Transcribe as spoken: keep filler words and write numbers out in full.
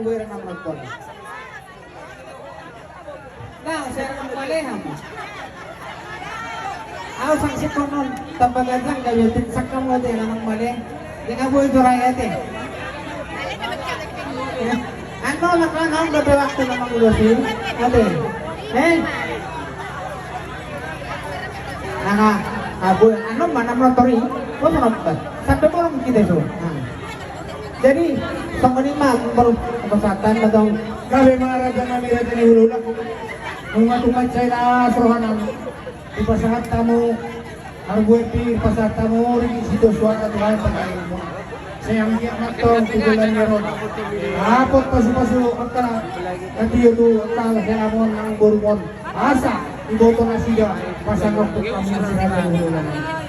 Boi ra na manonton. Nah, sai ra male hamu. Au sangsikkonon tamba ganjang gabe tinsangkam ate na male. Dia nggak boleh juara ya ate. Anu lah kan, anu udah waktu memang udah sih. Ate. Eh. Nah, abu anu mana menontori? Kau menonton. Sampai malam kita tuh. Nah. Jadi songon i ma molo pasahaton ma tong. Gabe ma raja nami raja ni hulahula. Nunga tuman sai las rohanami. Dipasahat hamu. Argue pi pasahat hamu ring sito suara Tuhan pangkaimu. Sai anggiat ma tong tu bulan ni on. Dapot pasupasu angka. Nanti itu angka helamon nang borumon. Asa diboto nasida pasang rokok hamu si raja ni hulahula.